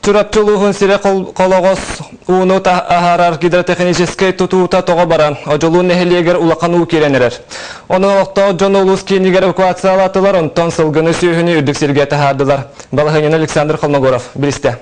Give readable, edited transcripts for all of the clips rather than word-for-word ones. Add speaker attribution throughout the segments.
Speaker 1: Чурапчы улууһун сирэ холоҕос ууну аһарар гидротехническэй тутуута тоҕо баран, Одьулуун нэһилиэгэр улахан уу киирэн эрэр. Онон олохтоох дьон улуус киинигэр эвакуациялаатылар, онтон сылгыны-сүөһүнү үрдүк сиргэ таһаардылар. Балаһыанньаны Александр Холмогоров билистэ.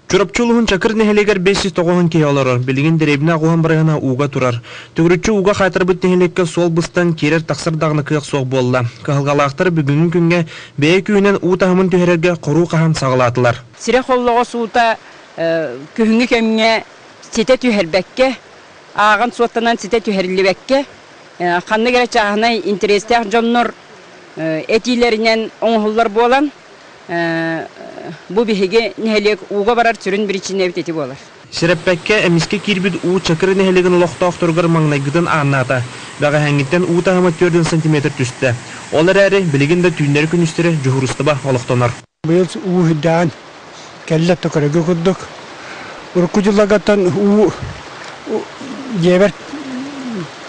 Speaker 2: Чурапчы улууһун Чакыр нэһилиэгэр 590 киһи олорор. Билигин дэриэбинэ аҕуһан барыһына ууга турар. Төгүрүччү ууга хаайтарбыт нэһилиэккэ суол быстан киирэр-тахсар даҕаны кыах суох буолла. Кыһалҕалаахтар бүгүҥҥү күҥҥэ бэйэ күүһүнэн уу таһымын түһэрэргэ хоруу хаһан саҕалаатылар.
Speaker 3: Сирэ холлоҕос уута күһүҥҥү кэмҥэ ситэ түһэрбэккэ, ааҕан суоттанан ситэ түһэриллибэккэ, ханнык эрэ чааһынай интэриэстээх дьоннор этиилэринэн оҥоһуллар буолан, бу биһиги нэһилиэк ууга барар сүрүн биричиинэбит ити буолар.
Speaker 2: Сэрэппэккэ, эмискэ киирбит уу Чакыр нэһилиэгин олохтоохторугар маҥнайгытын ааннаата. Бэҕэһээҥҥиттэн уу таһыма 4 сантиметр түстэ. Ол эрээри, билигин да түүннэри-күнүстэри дьуһуурустуба олохтонор.
Speaker 4: Быйыл уу үрдээн кэллэ төкөрөгө курдук. Урукку дьылларгаттан уу дьиэбэр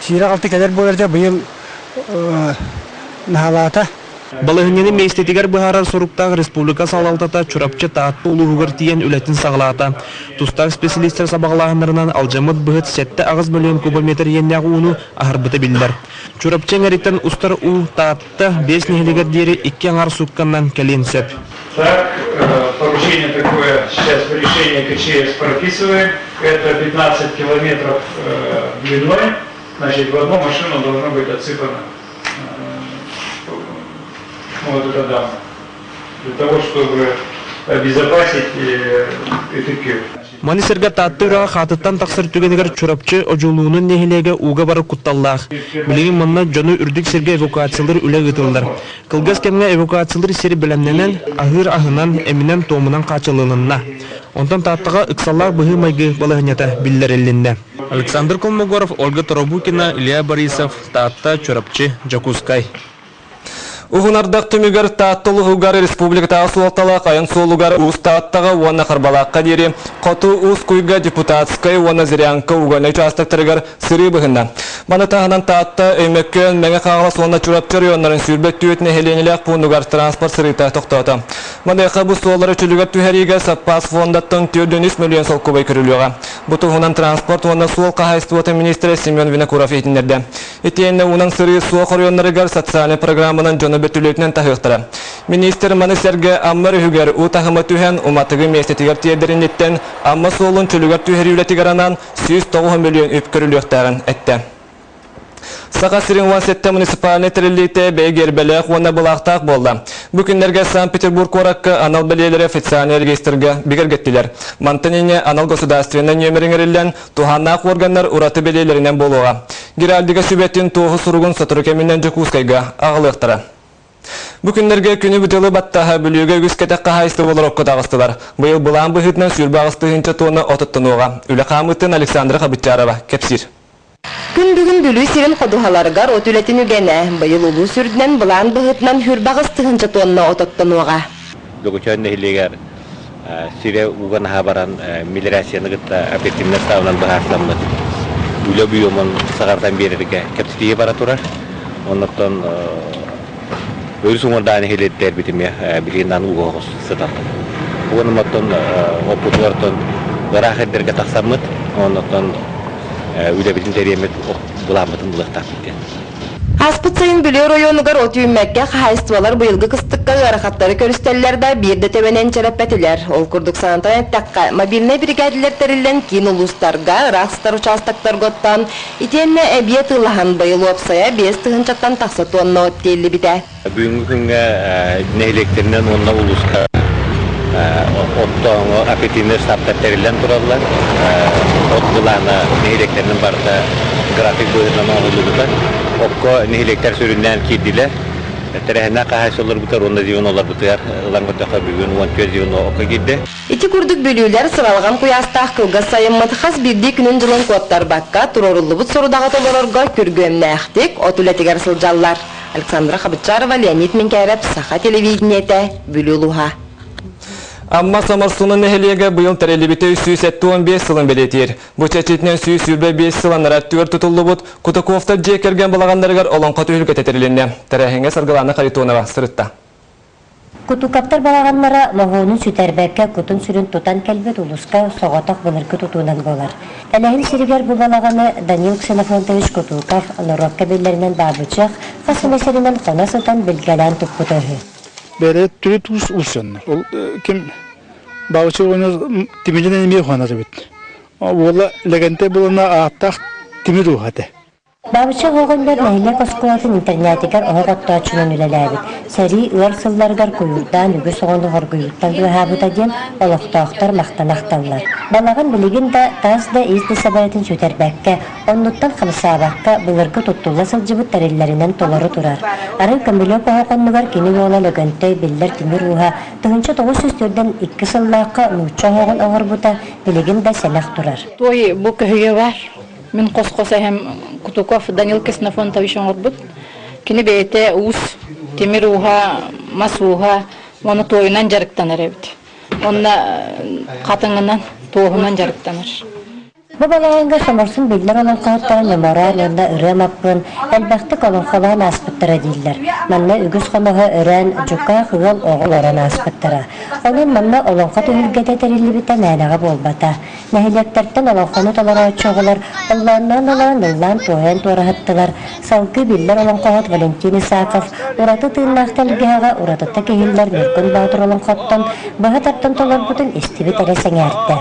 Speaker 4: сиирэ-халты кэлэр буолар да быйыл наһаалаата.
Speaker 2: Балаһыанньаны миэстэтигэр быһаарар соруктаах республика салалтата Чурапчы Таатта улууһугар тиийэн үлэтин саҕалаата. Тустаах специалистэр сабаҕалааһыннарынан алдьаммыт быһыт 7-8 мөлүйүөн кубометр иэннээх ууну аһарбыта биллэр. Чурапчы эҥэриттэн устар уу Таатта биэс нэһилиэгэр диэри икки аҥаар суукканан кэлиэн сөп.
Speaker 5: Так, поручение такое сейчас в решении КЧС прописываем. Это 15 километров длиной. Значит, в одну машину должно быть отсыпано вот эта дамба. Для того, чтобы обезопасить эту
Speaker 2: Маны сэргэ Таатта үрэҕэ хаатыттан тахсар түгэнигэр Чурапчы Одьулуунун нэһилиэгэ ууга барар кутталлаах. Билигин манна дьону үрдүк сиргэ эвакуациялыыр үлэ ыытыллар. Кылгас кэмҥэ эвакуациялыыр сир бэлэмнэнэн, аһыыр аһынан, эминэн-туомунан хааччылынна. Онтон Тааттаҕа ыксаллаах быһыы-майгы балаһыанньата биллэрилиннэ. Александр Колмогоров, Ольга Торобукина, Илья Борисов, Таатта, Чурапчы, Дьокуускай.
Speaker 1: Уһун ардах түмүгэр Таатта улууһугар республикатааҕы суолталаах айан суолугар Уус Тааттаҕа уонна Харбалаахха диэри Хоту Уус Куйга Депутатскай уонна Зырянка угольнай учаастактарыгар сырыы быһынна. Маны таһынан Таатта, Өймөкөөн, Мэҥэ Хаҥалас уонна Чурапчы оройуоннарын 24 нэһилиэнньэлээх пуунугар транспорт сырыыта тохтоото. Маныаха бу суоллары чөлүгэр түһэриигэ саппаас фондаттан 403 мөлүйүөн солкуобай көрүлүөҕэ. Бу туһунан транспорт уонна суол хаһаайыстыбатын министрэ Семен Винокуров иһитиннэрдэ. Итиэннэ уунан сырыы суох оройуоннарыгар социальнай программанан дьону бөртөлүөтүнэн таһыахтара. Министр маны сэргэ Амма өрүһүгэр уу таһыма түһэн, уматыгы миэстэтигэр тиэрдэринниттэн Амма суолун чөлүгэр түһэрии үлэтигэр анаан 109 мөлүйүөн үп көрүлүөхтээҕин эттэ. Саха сирин 17 муниципальнай тэриллиитэ бэйэ гиэрбэлээх уонна былаахтаах буолла. Бу күннэргэ Санкт-Петербург куоракка анал бэлиэлэри официальнай регистрга бигэргэттилэр. Мантан инньэ анал государственнай нүөмэр иҥэриллэн, туһааннаах уорганнар ураты бэлиэлэринэн буолуоҕа. Геральдика сүбэтин туоһу суругун сотору кэминэн Дьокуускайга аҕалыахтара. Бу күннэргэ күнү-дьылы баттаһа Бүлүүгэ үгүс кэтэх хаһаайыстыбалар окко таҕыстылар. Быйыл былаан быһыытынан 28 тыһыынча туонна ототтонуоҕа. Үлэ хаамыытын Александра Хабытчарова кэпсиир.
Speaker 6: Күн бүгүн Бүлүү сирин ходуһаларыгар от үлэтин үгэнэ. Быйыл улуус үрдүнэн былаан быһыытынан 28 тыһыынча туонна от оттонуоҕа.
Speaker 7: Лөгөчөөн нэһилиэгэр сирэ ууга наһаа баран мелиорацияны кытта оперативнай ставынан быһаарсаммыт үлэ объемун саҕартан биэрэргэ кэпсэтии бара турар. Оннуттан өрүс уҥуордаан нэһилиэктэрбит эмиэ билигин даҕаны ууга оҕус сыталлар. Уонна оттон оппутугар ыраах эрдэргэ тахсаммыт, оннуттан үлэбитин тэрийэммит былааммытын булуохтаахпыт диэн.
Speaker 6: Ааспыт сайын Бүлүү оройуонугар от үүммэккэ хаһаайыстыбалар быйылгы кыстыкка ыарахаттары көрүстэллэр да, биир да төбөнөн чэрэппэтилэр. Ол курдук санатан эттэххэ, мобильнай биригээдэлэр тэриллэн киин улуустарга, ыраах сытар учаастактарга оттоон, итиэннэ эбии атыылаһан, быйыл уопсайа 5 тыһыынчаттан тахса туонна от тиэллибитэ.
Speaker 7: Бүгүҥҥү күҥҥэ нэһилиэктэринэн уонна улууска оттооҥҥо оперативнай штабтар тэриллэн тураллар. От былаана нэһилиэктэринэн барыта график быһыытынан оҥоһуллубута. Окко нэһилиэктэр сүрүннээн киирдилэр. Тэрээһиннээх хаһаайыстыбаларбытыгар уонна звеноларбытыгар ылан көрдөххө бүгүн 14 звено окко киирдэ.
Speaker 6: Ити курдук бүлүүлэр сыралҕан куйаастаах кылгас сайыммыт хас биирдии күнүн-дьылын куоттарбакка туруоруллубут сорудаҕы толорорго күргүөмнээхтик от үлэтигэр сылдьаллар. Александра Хабычарова, Леонид Минкээрэп, Саха телевидениетэ, Бүлүү улууһа.
Speaker 1: Амма Соморсунун нэһилиэгэ быйыл тэриллибитэ 375 сылын бэлиэтиир. Бу чэрчитинэн 125 сыл анараа өттүгэр тутуллубут Кутаковтар дьиэ кэргэн балаҕаннарыгар олоҥхо түһүлгэтэ тэрилиннэ. Тэрээһиҥҥэ Саргылаана Харитонова сырытта.
Speaker 8: Кутукаптар балаҕаннара моһуонун сүтэрбэккэ кутун-сүрүн тутан кэлбит улууска соҕотох былыргы тутуунан буолар. Элэһин сиригэр бу балаҕаны Данил Ксенофонтович Кутуков норуокка биллэринэн Баабычах хас эмэ сиринэн хоно сытан билгэлээн туппута үһү.
Speaker 9: Бэйэлэрэ төрүт уус уус дьоннор. Ол ким Баабычах оҕонньор тимиринэн эмиэ уһанар эбит. Уола Лэгэнтэй буолана ааттаах тимир ууһа этэ.
Speaker 8: Бабыча оҕонньор нэһилиэк оскуолатын интэрнээтигэр оһох оттооччунан үлэлээбит, сэрии ыар сылларыгар куйуурдаан үгүс оҕону хоргуйууттан быыһаабыта диэн олохтоохтор махтана ахталлар. Балаҕан билигин да тас да ис да сэбэрэтин сүтэрбэккэ, оннуттан хамсаабакка былыргы туттулла сылдьыбыт тэриллэринэн толору турар. Арай көмүлүөк оһох оннугар кини уола Лөгөнтөй биллэр тимир ууһа 1942 сыллаахха нуучча оһоҕун оҥорбута билигин да сэнэх турар.
Speaker 10: Туой бу көһүйэ бар. Мин хос-хос эһэм Кутуков Данил Ксенофонтович оҥорбут. Кини бэйэтэ уус, тимир ууһа, мас ууһа уонна туойунан дьарыктанар эбит. Уонна хатыҥынан, туоһунан дьарыктанар.
Speaker 8: Бу балаҕаҥҥа Соморсун биллэр олоҥхоһуттара Ньомороон уонна Ырыа Маппыан элбэхтик олоҥхолоон ааспыттара дииллэр. Манна үгүс хоноһо өрөөн, дьукаах ыал оҕо олорон ааспыттара. Онон манна олоҥхо түһүлгэтэ тэриллибитэ мээнэҕэ буолбата. Нэһилиэктэртэн олоҥхону толорооччу оҕолор оллоонноон олорон ыллаан-туойан туораһыттылар, салгыы биллэр олоҥхоһут Валентин Исаков ураты тыыннаах тэлгэһэҕэ уратыта киһиллэр Ньургун Боотур олоҥхоттон быһа тардан толорбутун истибит эрэ сэҥээрдэ.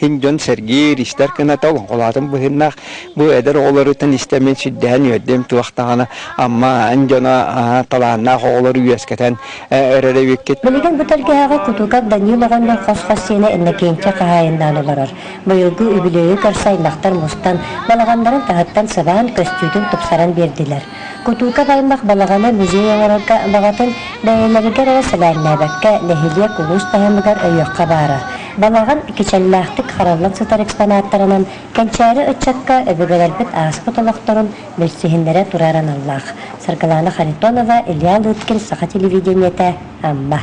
Speaker 11: Хин дьон сэргиир, истэр гыната олоҥхолоотун быһыннаах бу эдэр оҕолоруттан истэммин сүрдээн үөрдүм туох даҕаны Амма эн дьоно талааннаах оҕолору үөскэтэн эрэр эбиккит.
Speaker 8: Билигин бу тэлгэһэҕэ Кутуков Данил оҕонньор хос-хос сиэнэ Иннокентий хаһаайыннаан олорор. Быйылгы үбүлүөйү көрсө аймахтар мустан, балаҕаннарын таһыттан сыбаан, көстүүтүн тупсаран биэрдилэр. Кутуков аймах балаҕаны музей оҥорорго баҕатын бэйэлэригэр эрэ сэлээннээбэккэ, нэһилиэк улуус таһымыгар өйүөххэ баара. Балаҕан кичэллээхтик хараллан сытар экспонаттарынан кэнчээри ыччакка өбүгэлэрбит ааспыт олохторун билсиһиннэрэ турар аналлаах. Саргылаана Харитонова, Илья Лыткин, Саха телевидениетэ, Амма.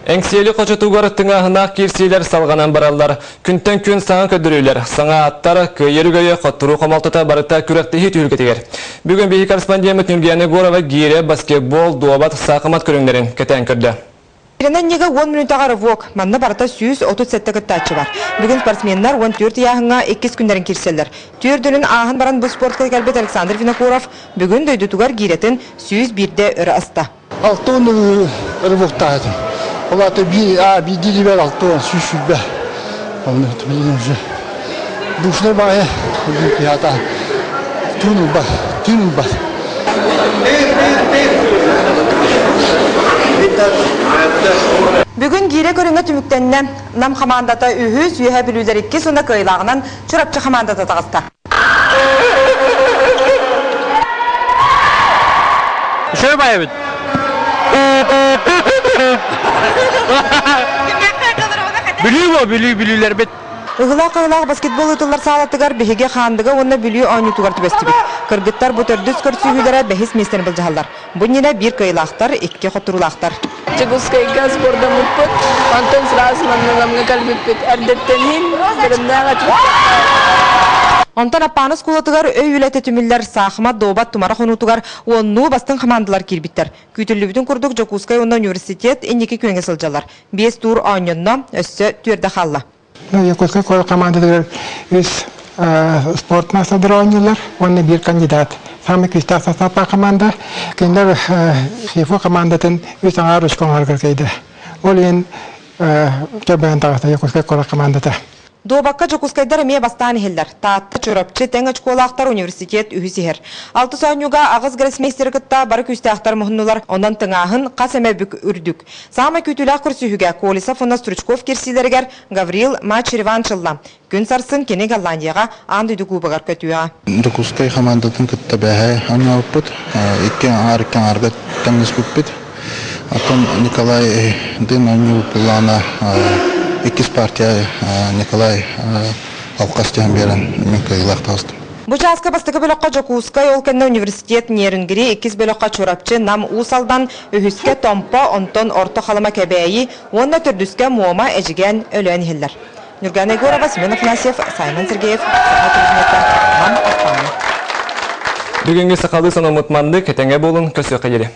Speaker 1: Эҥсиэли хочотугар тыҥааһынаах киирсиилэр салҕанан бараллар. Күнтэн күн саҥа көрдөрүүлэр, саҥа аттар, кыайар үгэйэ, хотторуу хомолтото барыта күрэхтэһии түһүлгэтигэр. Бүгүн биһиги корреспондеммыт Ньургуяна Егорова гиирэ, баскетбол, дуобат, саахымат көрүҥнэрин кэтээн көрдө.
Speaker 12: Ирина 10 мүнүүтэҕэ рывок. Манна барыта 137 кыттааччы бар. Бүгүн спортсменнар 14 ыйааһыҥҥа иккис күннэрин киирсэллэр. Түөрдүнүн ааһан баран бу спортка кэлбит Александр Винокуров бүгүн дойдутугар гиирэтин 101-дэ өрө аста.
Speaker 9: 60 рывоктаатым. Ол аата биирдии либер 60 120. Онно билигин уже душной баайа пята түүн ылбат, түүн ылбат.
Speaker 12: Бүгүн гиирэ көрүҥэ түмүктэннэ. Нам хамаандата үһүс, үөһэ бүлүүлэр иккис уонна кыайыылааҕынан Чурапчы хамаандата таҕыста.
Speaker 2: Үчүгэй баайабыт. Бүлүү бу, Бүлүү, Бүлүүлэрбит.
Speaker 12: Ыһылаах-ыһылаах баскетбол ыытыллар саалатыгар биһиги Хаандыга уонна Бүлүү оонньуутугар түбэстибит. Кыргыттар бу төрдүс көрсүһүүлэрэ бэһис миэстэни былдьаһаллар. Бу иннинэ биир кыайыылаахтар, икки хотторуулаахтар.
Speaker 13: Дьокуускайга спордаммыппыт, онтон сразу манна Намҥа кэлбиппит. Эрдэттэн иһин бэлэмнээх этибит.
Speaker 12: Онтон Аппааны оскуолатыгар өй үлэтэ түмүллэр саахымат дуобат тумара хонуутугар уоннуу бастыҥ хамаандалар киирбиттэр. Күүтүллүбүтүн курдук Дьокуускай уонна университет инники күөҥҥэ сылдьаллар. Биэс туур оонньонно, өссө түөрдэ хаалла.
Speaker 4: Якутскай куорат командатыгар үс спорт маастардара оонньууллар уонна биир кандидат. Самый күүстээх састааптаах команда. Кинилэр ХИФУ командатын үс аҥаар очко оҥорор кыайда. Ол иһин чөбөөн таҕыста Якутскай куорат командата.
Speaker 12: Дуобакка дьокуускайдар эмиэ бастаан иһэллэр. Таатта, Чурапчы тэҥ очколаахтар университет үһүс иһэр. Алтыс оонньууга аҕыс гроссмейстеры кытта бары күүстээхтэр муһуннулар, онон тыҥааһын хас эмэ бүк үрдүк. Саамай күүтүүлээх көрсүһүүгэ Колесов уонна Стручков киирсиилэригэр Гаврил матч реванш ылла. Күн сарсын кини Голландияҕа аан дойду кубогар көтүөҕэ.
Speaker 14: Дьокуускай хамаандатын кытта бэһэ оонньообуппут. Икки аҥаар икки аҥаарга тэҥнэспиппит. Оттон Николай Дын оонньуубут былаана иккис партия Николай алҕас түһэн биэрэн мин кыайыылаах таҕыстым.
Speaker 12: Бу чааска бастакы бөлөххө Дьокуускай, ол кэннэ университет Нерюнгри, иккис бөлөххө Чурапчы, Нам, Уус Алдан, үһүскэ Томпо, онтон Орто Халыма Кэбээйи уонна төрдүскэ Муома, Эдьигээн, Өлөөн иһэллэр. Ньургана Егорова, Семен Афанасьев, Саймон Сергеев, Саха телевидениета, Нам, Аппааны.
Speaker 1: Бүгүҥҥү сахалыы сонуммут маннык, этэҥҥэ буолун, көрсүөххэ диэри.